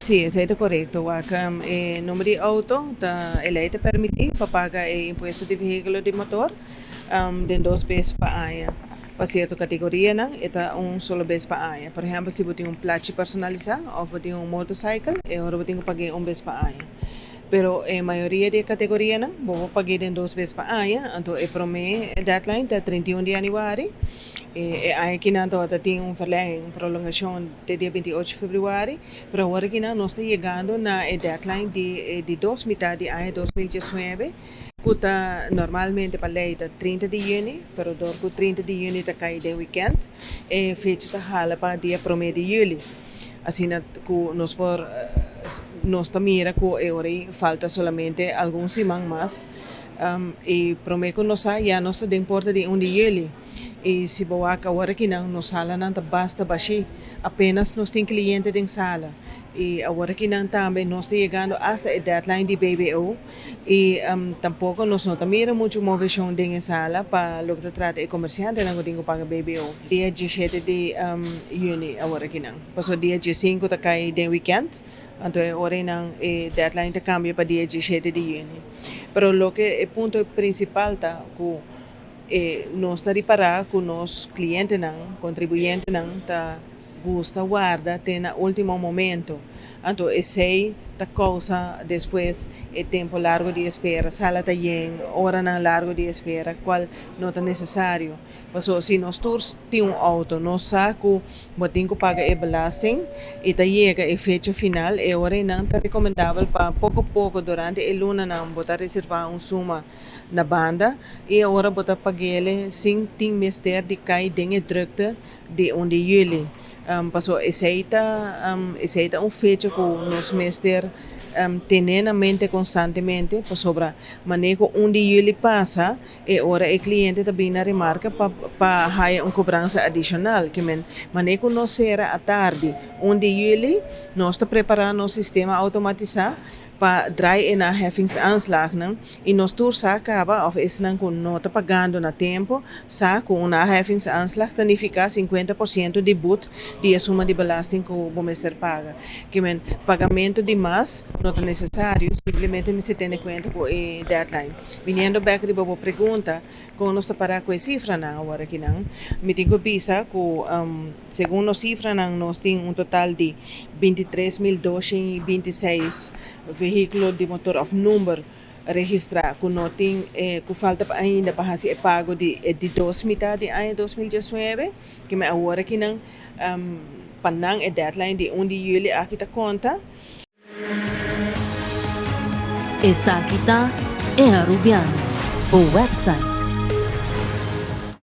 Sí, esei ta korekto. Wak, e number di outo ta e lei ta permití pa paga e impuesto di vehíkulo di motor den dos bes pa aña. Pa sierto kategorianan e ta un solo bes pa aña. Por ehèmpel, si bo tin un plachi personalisá òf bo tin un motorcycle, e ora bo tin ku pag'é un bes pa aña. Pero e mayoria di e kategorianan bo por pag'é den dos bes pa aña. Anto e promé deadline ta 31 di yanüari. E aña akinan tabata tin un verlenging, un prolongashon te dia 28 febrüari. Pero awor akinan nos ta yegando na e deadline di e di dos mitad di aña 2019, ku ta normalmente pa lei ta 30 di yüni, pero dor ku 30 di yüni ta kai den wikènt, e fecha ta hala pa dia promé di yüli. Asina ku nos por nos ta mira ku e ora ei falta solamente algun siman mas i promé ku nos sa ya nos ta den porta di un di yüli. I si bo wak awor akinan nos salanan ta basta bashí, apenas nos tin kliente den sala. I awor akinan tambe nos ta yegando asta e deadline di BBO i tampoko nos no ta mira muchu moveshon den e sala pa loke ta trata e komersiantenan ku tin ku paga BBO. Dia diesshete di yüni awor akinan, pasobra dia diesinku ta kai den wikènt, anto e ora einan e deadline ta kambia pa dia diesshete di yüni. Pero loke e punto prinsipal ta ku e nos ta ripará ku nos klientenan, kontribuyentenan ta gusta warda te na último momento. Anto esei ta kousa despues e tempu largu di espera, sala ta yen, oranan largu di espera, kual no ta nesesario. Pasobra si nos tur tin un outo, nos sa ku bo tin ku paga e belasting i ta yega e fecha final, e ora einan ta rekomendabel pa poko poko durante e lunanan bo ta reservá un suma na banda i e ora bo ta pag'ele sin tin mester di kai den e drukte di un di yüli. Pasobra esei ta esei ta un fecha ku nos mester tene na mente konstantemente pasobra manera ku un di yüli pasa e ora e kliente ta bin na remarka pa pa haya un kobransa adishonal. Ke men manera ku nos sera atardi un di yüli nos ta prepará nos sistema outomatisá pa draai e naheffingsaanslagnan y nos tur sa caba of esnan cu no ta pagando na tempo sa cu un naheffingsaanslag ta nifica 50% di boet di e suma di belasting cu bo mester paga. Kimen pagamento di mas no ta necesario, simplemente mester tene cuenta cu e deadline. Biniendo bek riba bo pregunta con nos ta para cu e cifranan awor akinan, mi tin cu bisa cu segun nos cifranan nos tin un total di 23.226 vehíkulo di motor òf number registrá ku no tin ku falta pa ainda pa hasi e pago di e di dos mitad di aña 2019, ke men awor akinan pa nan e deadline di un di yüli aki ta konta. Esaki ta E Arubiano, bo website.